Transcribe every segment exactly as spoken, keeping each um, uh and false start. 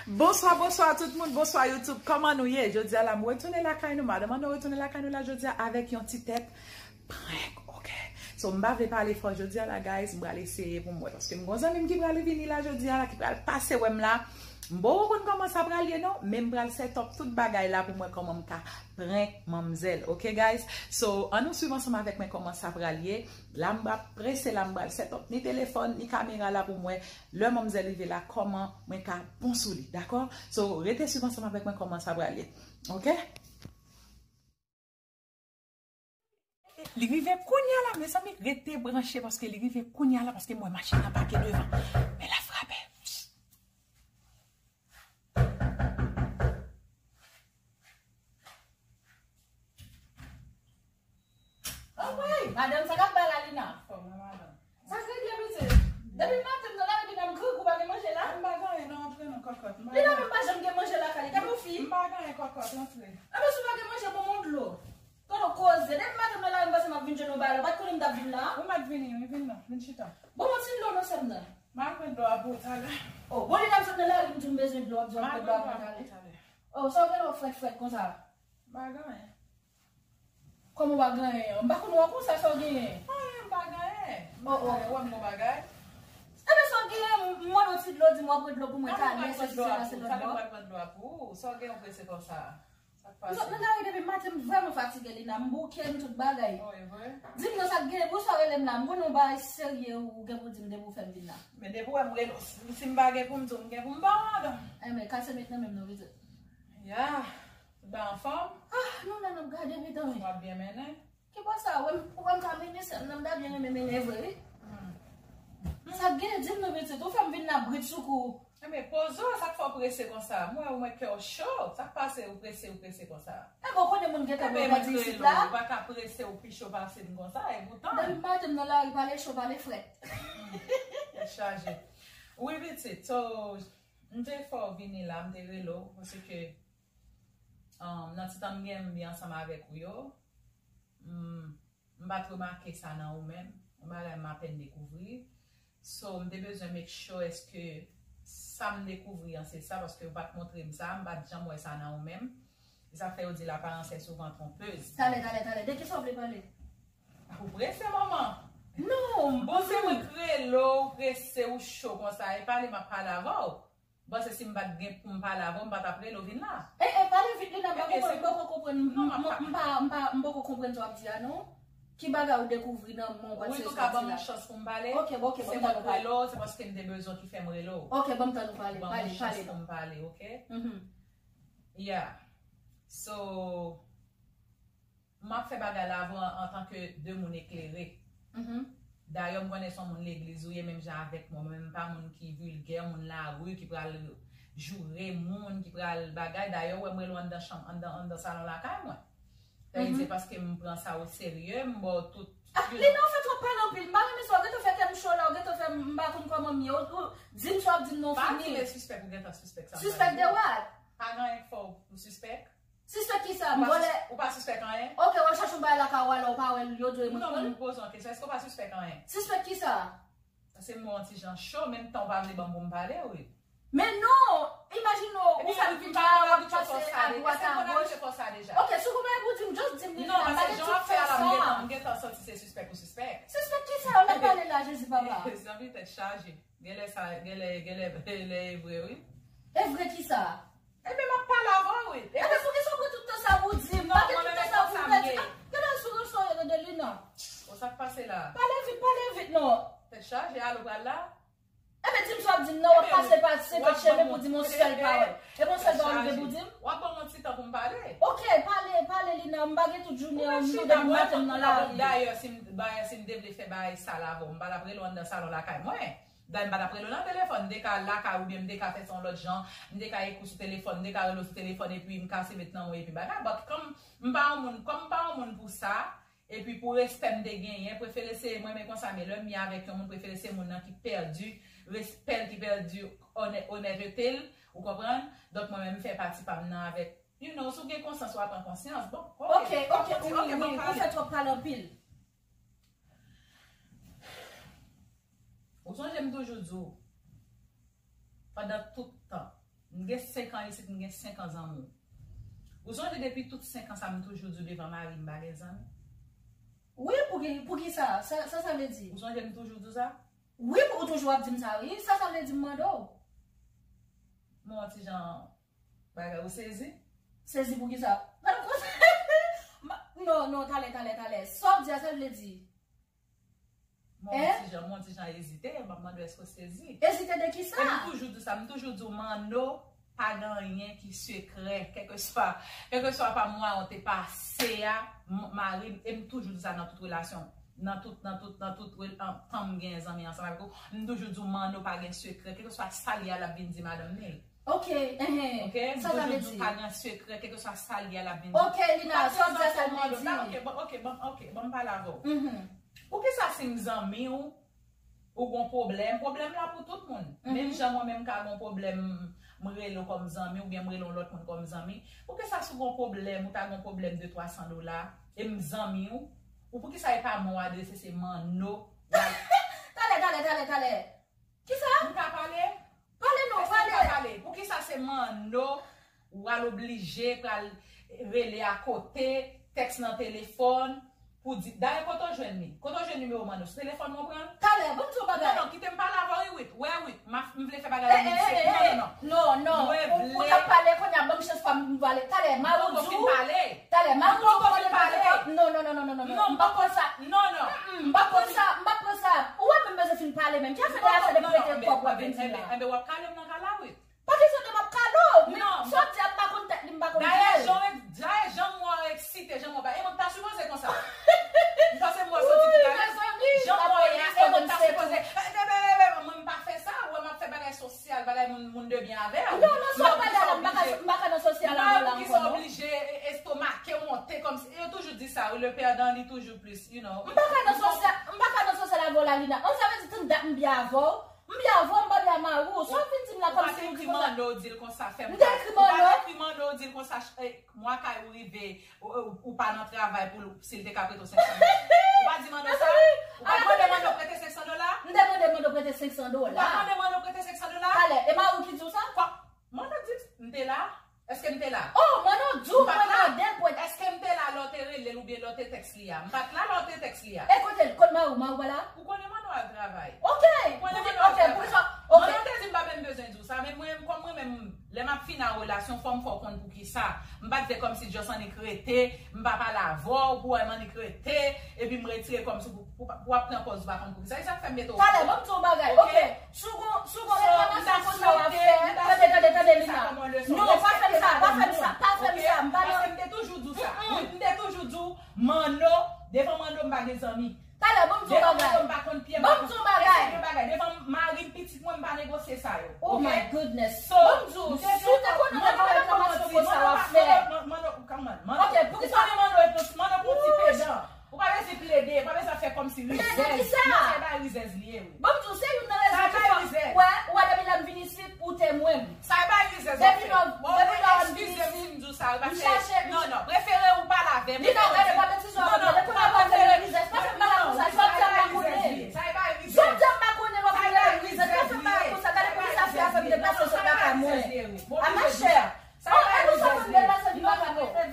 Bonswa, bonswa tout moun, bonswa YouTube. Kòman nou ye? Jodi a la, m retounen lakay nou. Madanm an nou retounen lakay nou la jodi a avèk yon ti tèt prank, oke? So, m pa vle pale fò jodi a la, guys. M pral eseye pou m wè. Paske m gon zanmi m ki pral vini la jodi a la, ki pral pase wè m la. M poko konn kòman sa pral ye, non, men m pral set up tout bagay la pou m wè kòman m ka prank manmzèl, oke, guys? So, ann nou swiv ansanm avèk mwen kòman sa pral ye. La, m pral prese, la, m pral set up ni telefòn, ni kamera la pou m wè lè manmzèl rive la, kòman mwen ka bon sou li, dakò? So, rete swiv ansanm avèk mwen kòman sa pral ye. Oke? Li rive kounye a la, mezanmi, rete branche paske li rive kounye a la, paske m wè machin nan pake devan. Men l ap frape. Anmwey! Madanm, sa k ap bay la, Lina? Fò mwen, madanm. Sa k regle, pitit? Depi maten m nan lari, Lina, m grangou, pa gen manje la? M pa gen anyen, non, antre non, kòkòt. Lina menm pa janm gen manje lakay li, gade yon fi. M pa gen anyen, kòkòt, antre. Anben, si w pa gen manje, ban m yon dlo. Tande w koze. Depi maten m nan lari, m panse m ap vin jwenn ou ba la. Ou pa t konnen m t ap vin la? Ou mèt vini, wi, vin non, vin chita. Ban m yon ti dlo non, sè m nan. M a pran dlo a pou ou talè. Oh, bon, Lina, m sot nan lari, m di w m bezwen dlo, w ap di w ap pran dlo a pou m talè. Oh, sa w gen lè w frèt frèt konsa? M pa gen anyen. Kòman w pa gen anyen? M pa konn wè w konsa, sa w genyen? Anyen, m pa gen anyen. M pa gen anyen, w wè m gon bagay. Ebyen, sa w genyen? M mande w ti dlo, di m w ap pran dlo pou mwen talè, sa se sa, se lòt bò. Talè m pral pran dlo a pou ou. Sa w genyen w prese konsa? Sa k pase? M sot nan lari depi maten, m vrèman fatige, Lina. M bouke, m tout bagay. Oh, e vre? Di m non, sa k genyen? Poukisa w rele m la? M konnen yon bagay serye ou gen pou di m depi w fè m vin la. Men depi w wè m rele w, si, si m pa gen pou m di w, m gen pou m ba w, madanm. Enben, kase met nan men m non, pitit. Ya. Tout bagay anfòm? Ah, nou la n ap gade, medam. W ap byen mennen? Ki bò sa? Ou wè m, ou wè m ka mennen sè m nan, m ta byen renmen mennen vre, wi. Hmm. Sa k gen, di m non, pitit, ou fè m vin la britsoukou. Enben, poze w, sa k fè w prese konsa? M wè ou wè kè w cho, sa k pase ou prese, ou prese konsa? Enben, ou konnen moun gentan bò kote isit la. Ou pa ka prese, ou pi cho pase m konsa, e poutan. Depi maten m nan lari, pale cho, pale frèt. Hmm. Tèt chaje. Wi, pitit, so, m te fè w vini la, m te rele w, paske, um, nan ti tan m gen, m byen ansanm avèk ou yo, m, m pa t remake sa nan ou menm, yon bagay m apèn dekouvri. So, m te bezwen make sure èske sa m dekouvri an se sa, paske ou pa t montre m sa, m pa t janm wè sa nan ou menm. E sa k fè yo di l'aparence est souvent trompeuse. Talè, talè, talè. De kisa w vle pale? Ou prese, manman. Non, bon, se mwen k rele w, ou prese, ou cho konsa. E pale, m ap pale avè w. Bon, se si m pa t gen pou m pale avè w, m pa t ap rele w vin la. E, e, pale vit, Lina, m pa konprann, m poko konprann, m, m, m pa, m pa, m poko konprann sa w ap di a, non. Ki bagay ou dekouvri nan men w, pa ti sa w ap di la? Wi, nou ka ban m yon chans pou m pale. Ok, bon, ok, ban m tan nou pale. Se mwen k rele w, se paske m te bezwen ki fè m rele w. Ok, ban m tan nou pale, pale, pale non. Ban m yon chans pou m pale, ok? Mhm. Yeah. So, m ap fè bagay la avè w antanke de moun eklere. Mhm. Dayè, m konnen se yon moun legliz ou ye, menm jan avèk mwen. Mwen menm, m pa moun ki vilgè, moun lari, ki pral joure moun, ki pral bagay. Dayè, ou wè m rele w anndan chanm, anndan, anndan salon lakay mwen. Sa vle di, mhm, paske m pran sa o serye, m ba w tout, ah, you know. Lina, ou fè twòp pale anpil. M pa renmen sa, ou gentan fè kè m cho la, ou gentan fè m, m pa konn kòman m ye. Ou, ou di m sa, w ap di m non, fini. Pa di le sispèk, ou gentan sispèk sa. Sispèk de what? Pa gen anyen k fè w pou sispèk. Sispèk kisa? M vòlè. Ou pa sispèk anyen? Ok, w al chache yon bagay lakay ou, alò ou pa wè l, yo dwe mwen pran l? Non, m poze w kesyon. Èske w pa sispèk anyen? Sispèk kisa? Paske m wè w yon ti jan cho, menm tan w pa vle ban m pou m pale, wi. Men non! Imajine w, ou sa vin la, w ap pase adwat agoch. Ok, si w gon bagay pou di m, just di m li la, m pa gen tout fè sa. M gentan santi se sispèk ou sispèk. Sispèk kisa? Ou la pale la, Jezi papa. Zanmi tèt chaje. Genlè sa, genlè, genlè, genlè e vre, wi. E vre kisa? Ebyen, m ap pale avè w, wi. Ebyen, poukisa w pran tout tan sa pou di m? Pa gen tout tan sa pou m pèdi. Ah, gade sou reso yo, gade Lina. Bon, sa k pase la? Pale vit, pale vit, non. Tèt chaje, al ou pral la? Ebyen, di m sa w ap di m nan, w ap pase pa senkant chemen pou di m yon sèl pawòl. E yon sèl pawòl ou gen pou di m? W ap ban m yon ti tan pou m pale. Ok, pale, pale, Lina, m pa gen tout jounen an, m tou depi maten m nan lari. Dayè, si m, dayè, si m te vle fè bagay sal avè w, m pa t ap rele w anndan salon lakay mwen. Dayè, m pa t ap rele w nan telefòn, m te ka lakay oubyen m te ka fè sa yon lòt jan, m te ka ekri w sou telefòn, m te ka rele w sou telefòn epi m kase met nan men w epi bagay. But kòm m pa yon moun, kòm m pa yon moun pou sa, epi pou respè m te genyen, prefere se mwen, men konsa, men lè m ye avèk yon moun, prefere se moun nan ki pèdi respè l, ki pèdi onè-, onètete l, ou konprann? Donk, mwen menm, m fè pati pa m nan avèk, you know, si w gen konsyans, w a pran konsyans. Bon, ok, ok, ok, wi, wi, ou fè twòp pale anpil. Ou sonje m toujou di w, pandan tout tan, M gen senk an isit, m gen senk an zanmi w. Ou sonje depi tout senk an sa m toujou di w devan mari m pa gen zanmi? Wi, pou ki, pou ki sa? Sa, sa, sa vle di? Ou sonje m toujou di w sa? Wi, ou toujou ap di m sa, wi. Sa, sa vle di m mande w? Mwen yon ti jan bagay, ou sezi? Sezi pou ki sa? Gade konsa. Non, non, talè, talè, talè. Sa w ap di a, sa vle di? Mwen yon ti jan, mwen yon ti jan ezite, m ap mande w èske w sezi. Ezite de ki sa? E m toujou di w sa, m toujou di w Manno pa gen anyen ki sekrè, kèlkeswa, kèlkeswa pa mwa ou te pase a, mari m, e m toujou di sa nan tout relasyon, nan tout, nan tout, nan tout tan m gen zanmi ansanm avèk ou, m toujou di w Manno pa gen sekrè, kèlkeswa sa l ye a l ap vin di madanm li. Ok, enhen. Ok, m toujou di w pa gen sekrè, kèlkeswa sa l ye a l ap vin di. Ok, Lina, sa w di a sa l vle di. Ok, bon, ok, bon, ok, bon, m pale avè w. Poukisa si m zanmi w, ou gon pwoblèm, pwoblèm la pou tout moun. Menm jan mwen menm ka gon pwoblèm, m rele w kòm zanmi oubyen m rele yon lòt moun kòm zanmi. Poukisa si w gon pwoblèm, ou ta gon pwoblèm de twa san dola, e m zanmi w, ou poukisa e pa mwen w adrese, se Manno? Talè, talè, talè, talè. Kisa? M ka pale? Pale non, pale. Pale. Poukisa se Manno w al oblije pral rele akote, tèks nan telefòn, pou di, dayè kote w jwenn li? Kote w jwenn nimewo Manno? Sou telefòn mwen pran l? Talè, ban m di w yon bagay. Non, non, kite m pale avè w, wi, Ruth. Wè, Ruth, m ap, m vle fè bagay la menm se. Non, non, non. Non, non. Ou, ou t ap pale, kounye a ban m chans pa m pale. Talè, mari w di w. Talè, mari w di w pale. Non, non, non, non, non, non, non. M p ap pran sa. Non, non. M p ap pran sa, m p ap pran sa. Ou wè menm bezwen fin pale menm. Ki afè de afè de prete kòb w ap vin di la? Enben, w ap kale m nan kay la, wi. Pa kesyon de m ap kale w, men sa w di a m pa konn tèt li, m pa konn pye l. Dayè, jan w, dayè, jan m wè w eksite, jan m wè w ba, e mwen m ta sipoze konsa. M panse m wè w soti pou kale. Jan m wè w la, e mwen m ta sipoze. Mwen m pa fè sa, ou wè m ap fè bagay sosyal, bagay moun, moun de byen avè w. Non, non, sa w pale a la, m pa ka, m pa ka nan sosyal avè w la ankò, non. Ou pa wè poukisa w oblije estomake w monte kòmsi, yo toujou di sa, wi, le perdant rit toujours plus, you know. M pa ka nan sosyal, m pa ka nan sosyal avè w la, Lina. An, sa vle di tout dat m byen avè w. M byen avè w, m pa byen a mari w. Sa w vin di m la kòmsi m di konsa. Ou pa t ekri Manno di l konsa, fè m. M te ekri Manno. Ou pa t ekri Manno di l konsa, mwa kay ou rive, ou pa nan travay pou l, si l te ka prete w senk san dola. Ou pa di Manno sa? Ou pa mande Manno prete senk san dola? M te mande Manno prete senk san dola. Ou pa mande Manno prete senk san dola? Talè, e mari w ki di w sa? Manno di m te la. Èske m te la? Oh, Manno di w mwen mande l pou. Èske m te la lè w te rele l oubyen lè w te tèks li a? M pa t la lè w te tèks li a. E kote l? Kot mari w? Mari w pa la? Ou konnen Manno al travay. Ok. Ou konnen Manno al travay. Manno te di m pa menm bezwen di w sa, men mwen, kòm mwen menm, lè m ap fin a relasyon, fò m fè w konn poukisa. M pa t vle kòmsi just annik rete, m pa pale avè w, pou w wè m annik rete, epi m retire kòmsi pou, pou, pou w ap pran pòz ou pa konn poukisa. E sa k fè m mete w. Talè, ban m di w yon bagay. Ok. Si w gon, si w gon reklamasyon konsa w ap fè, tande, tande, tande, Lina. Non, pa fè m sa, pa fè m sa, pa fè m sa, m pa nan. Paske m te toujou di w sa. Wi, m te toujou di w, Manno, devan Manno m pa gen zanmi. Talè, ban m di w yon bagay. Devan Manno m pa konn pye, m pa konn. Ban m di w yon bagay. Devan mari m, pitit mwen, m pa negosye sa yo. Oh my goodness. Ban m di w, si w te konnen w gon reklamasyon konsa w ap fè. Manno, come on, Manno. Ok, poukisa? Ou konnen Manno e plis, Manno pran ti pedan. Ou pa bezwen plede, ou pa bezwen fè kòmsi rizèz. Plede kisa? Non, se bay rizèz li ye, wi. Ban m di w, se youn nan rezon ki fè, wè, wè, depi lè m vin isit, ou temwen m. Sa e bay rizèz w ap fè. Depi lè, depi lè m vin isit, m chache. Non, non, prefere ou pale avè m. Di non, gade, pa betize w ap fè. Depi lè w ap fè rizèz, pa fè m bagay konsa. Jodi a m pa konnen. Sa e bay rizèz. Jodi a m pa konnen w ap fè rizèz, pa fè m bagay konsa. Gade poukisa fi a fè m deplase sot lakay mwen. A ma chè. Sa e bay rizèz li ye.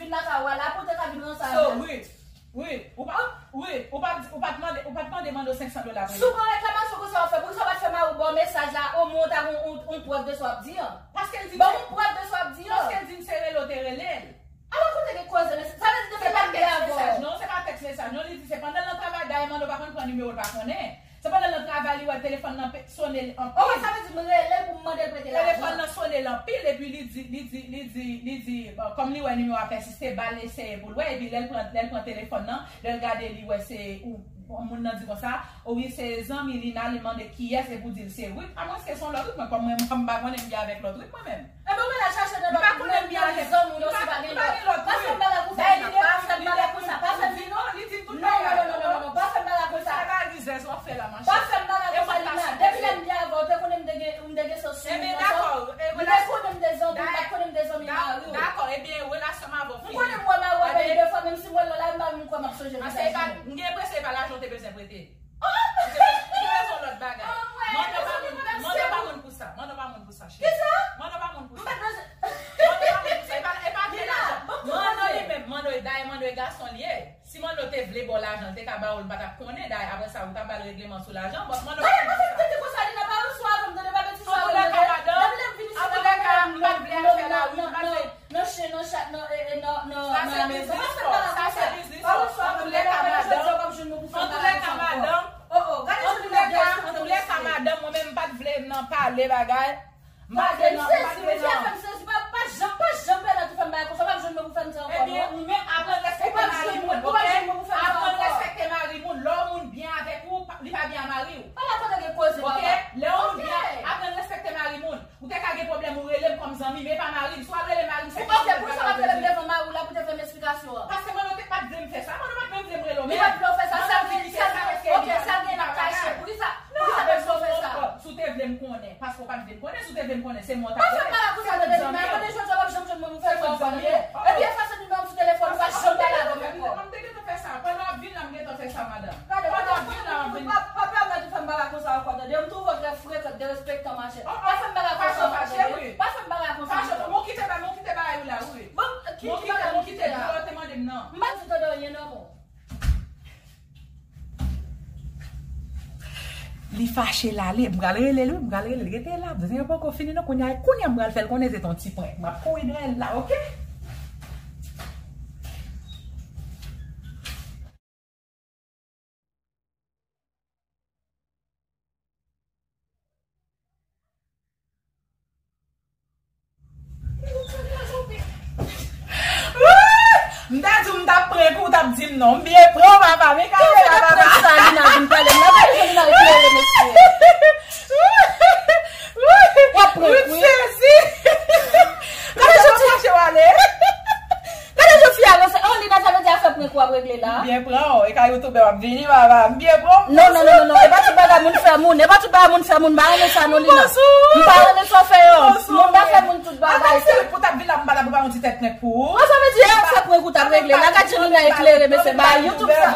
Vin lakay w la pou te ka vin ranse avè m. Wi, ou pa, wi, ou pa, ou pa t mande, ou pa t mande Manno senk san dola pou li. Si w gon reklamasyon konsa w ap fè, poukisa w pa t fè mari w ba w mesaj la, omwen w ta gon yon, yon prèv de sa w ap di an? Paske l di, ban yon prèv de sa w ap di an. Paske l di m se rele w te rele l. Ala kote gen koze, men sa vle di depi lè m te avè w. Se pa tèks mesaj, non, se pa tèks mesaj, non, li di se pandan l nan travay, dayè Manno pa konn pran nimewo l pa konnen. Se pandan l nan travay, li wè telefòn nan pe-, sonnen anpil. Ok, sa vle di m rele l pou m mande l prete lajan. Telefòn nan sonnen anpil, epi li di, li di, li di, li di, bon, kòm li wè nimewo a pèsiste, ba l eseye pou l wè, epi lè l pran, lè l pran telefòn nan, lè l gade, li wè se ou, bon, moun nan di konsa, o wi, se zanmi Lina, li mande kiyès, epi w di l se Ruth, amwenske se yon lòt Ruth, mwen, kòm mwen, m pa konnen m gen avèk lòt Ruth, mwen menm. Enben, ou genlè chache nan lòt moun, men zanmi w yo, se pa gen lòt. Pa fè m bagay konsa, pa fè m bagay konsa, pa fè m di non. Non, non, non, non, non, pa fè m bagay konsa. Sa e bay rizèz w ap fè la, ma chère. Pa fè m bagay konsa, Lina. Depi lè m te avè w, ou te konnen m te gen, m te gen sans sou ou nan sa. M te konnen m te zanmi, m pa t konnen m te zanmi mari w. Dakò, ebyen, relasyon m avè w fini. M konnen m wè mari w anpil de fwa, menm si m wè l nan lari, m pa menm kwè m ap sonje vizaj li. M gen enpresyon e pa lajan w te bezwen prete. Ou te, ou te bezwen lòt bagay. Manno pa moun, Manno pa moun pou sa. Manno pa moun pou sa, cheri. Kisa? Manno pa moun pou sa. M pa lajan, l te ka ba w, l pa t ap konnen. Dayè, apre sa, ou ta ba l regleman sou lajan. But mwen, non. Gade, pa fè m tete konsa, Lina, pa reswa avè m, tande, pa mete swa avè m, tande. Antoulèka, madanm, antoulèka, m pa t vle afè lari, m pa t vle. Nan chen, nan chat, nan, e, e, nan, nan, nan amezon. Pa fè m bagay konsa. Pa reswa avè m, gade, gade, jodi a w p ap jwenn mwen pou fè m bagay konsa ankò. Oh, oh, gade, jodi a w p ap jwenn mwen pou fè m bagay konsa ankò. Antoulèka, madanm, mwen menm, m pa t vle nan pale bagay. M pa t vle nan, m pa t vle nan. Fè m sezi, pa, pa janm, pa janm pèmèt ou fè m bagay konsa, w p ap jwenn mwen pou fè m sa ankò, non. Ebyen, ou menm, aprann respekte mari moun, oke? Aprann respekte mari moun. Lè yon moun byen avèk ou, pa, li pa byen a mari w. Pa la kote gen koze, papa. Oke? Lè yon moun byen, aprann respekte mari moun. Ou te ka gen pwoblèm, ou rele m kòm zanmi, men e pa mari m. Si w al rele mari m, se... Ou pa fè pou sa, w ap rele m devan mari w la pou te fè m esplikasyon an. Paske manno te pa t vle m fè sa. Manno pa t menm vle m rele w menm. Li pa t vle w fè sa, sa vle di, sa vle, oke, sa gen nan kache. Poukisa, poukisa w te vle w fè sa? Si w te vle m konnen, paske w pa t vle m konnen, si w te vle m konnen, se mwen w t ap rele. Pa fè m bagay konsa, tande, Lina, tande, jodi a w p ap janm jwenn mwen pou fè sa ankò, tande. Epi efase nimewo m sou telefòn ou, pa janm pale avè m ankò. M te gentan fè sa. Pandan w ap vin la, m gentan fè sa, madanm. Gade, pandan w ap vin la, m ap vin. Pa, pa pèmèt ou fè m bagay konsa ankò, tande. M twouve w trè frekan, derespektan, machè. Pa fè m bagay konsa ankò, tande. Pa fè m bagay konsa ankò. Fache, bon, kite ba, bon, kite bagay ou la, wi. Bon, ki, bon, ki kite, bon, kite, bagay ou la? Ou te mande m nan. M pa di tande anyen, non, bon. Li fache l ale, m pral rele l, wi, m pral rele l. Rete la, zen yo poko fini, non, kounye a, kounye a m pral fè l konnen se t on ti prank. M ap kouri dèyè l la, oke? M ta di w m t ap prank ou, w t ap di m non. M byen pran w, papa. Men kamera, papa. Sa Lina vin pale m la, gade jan Lina eklere, mesye. W ap prank, wi. Sezi. Gade jan ti mache w ale. Gade jan fi a ranse. Oh, Lina, sa vle di afè prank w ap regle la? M byen pran w. E ka youtubè w ap vini, papa. M byen pran w. Non, non, non, non, non. E pa tout bagay moun fè moun. E pa tout bagay moun fè moun. M pa renmen sa, non, Lina. M pa renmen sa w fè yo. Moun pa fè moun tout bagay. Atò, se pou w t ap vin la, m pa t ap ba yon ti tèt prank pou ou. Sa vle di, e afè prank ou t ap regle la. Gade jan Lina eklere, mesye. Ba YouTube sa.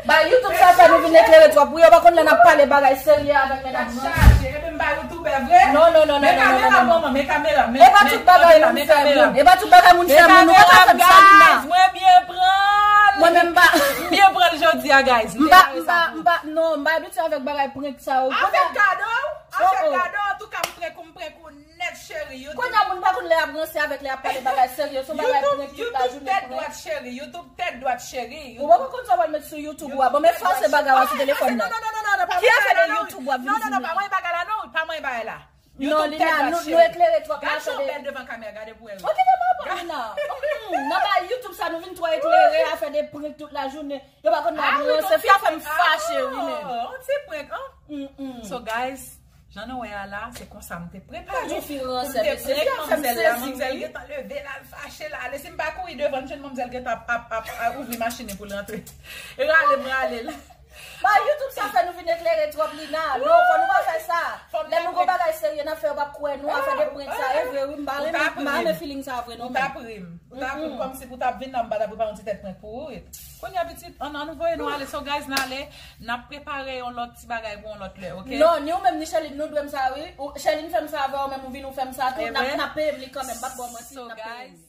Ba YouTube sa fè nou vin eklere twòp. Wi, yo pa konn lè n ap pale bagay serye avèk medam yo. Tèt chaje. Epi m pa youtubè vre. Non, non, non, non, non, non, non, non. Men kamera, manman, men kamera. E pa tout bagay moun fè moun. E pa tout bagay moun fè moun. Ou pa ka fè m sa, Lina. Mwen byen pran l. Mwen menm m pa. M byen pran l jodi a, guys. M pa, m pa, m pa, non, m pa abitye avèk bagay prank sa yo. Afè kado, afè kado, antouka m prank ou, m prank ou nèt, cheri. Kounye a moun pa konn lè y ap ranse avèk lè y ap pale bagay serye. Se yon bagay prank tout lajounen prank. YouTube tèt dwat, cheri. YouTube tèt dwat, cheri. Ou pa konn sa w pral met sou YouTube ou a. Bon, men efase bagay w a sou telefòn nan. Non, non, non, non, non, non, pa voye bagay la, non. Ki afè de YouTube w ap vin sou nou? Non, non, non, pa voye bagay la, non, pa voye bagay la. Non, Lina, nou, nou eklere twòp la. Gad jan w bèl devan kamera, gade pou wè. Ok, non, non, non, Lina. Hmm, nan bagay YouTube sa, nou vin twò eklere, afè de prank tout lajounen. Yo pa konn nan ranse, fi a fè m fache, wi, men. Oh, on ti prank, hein? Mm, mm. So, guys, jan nou wè a la, se konsa m te prepare pou m te prank manmzèl la. Manmzèl gentan leve la, l fache la. Ale, si m pa kouri devan, m jwenn manmzèl gentan ap, ap, ap, ap ouvri machin li pou l rantre. E rale, m rale l. Ba, YouTube sa fè nou vin eklere twòp, Lina. Non, fò nou pa fè sa. Lè nou gon bagay serye n ap fè, yo p ap kwè nou. Afè de prank sa, e vre, wi, m pa renmen, m pa renmen feeling sa vre, non, men. Ou t ap ri m. Ou t ap ri m kòmsi pou w t ap vin la, m pa t ap prepare yon ti tèt prank pou ou, wi. Kounye a, pitit, ann, ann voye nou ale. So, guys, n ale. N ap prepare yon lòt ti bagay pou yon lòt lè, ok? Non, ni ou menm, ni Sherline, nou dwe m sa, wi. Ou, Sherline fè m sa avè w, menm ou vin, ou fè m sa tou. N ap, n ap peye m li kanmenm. M p ap ba w manti, n ap peye m li.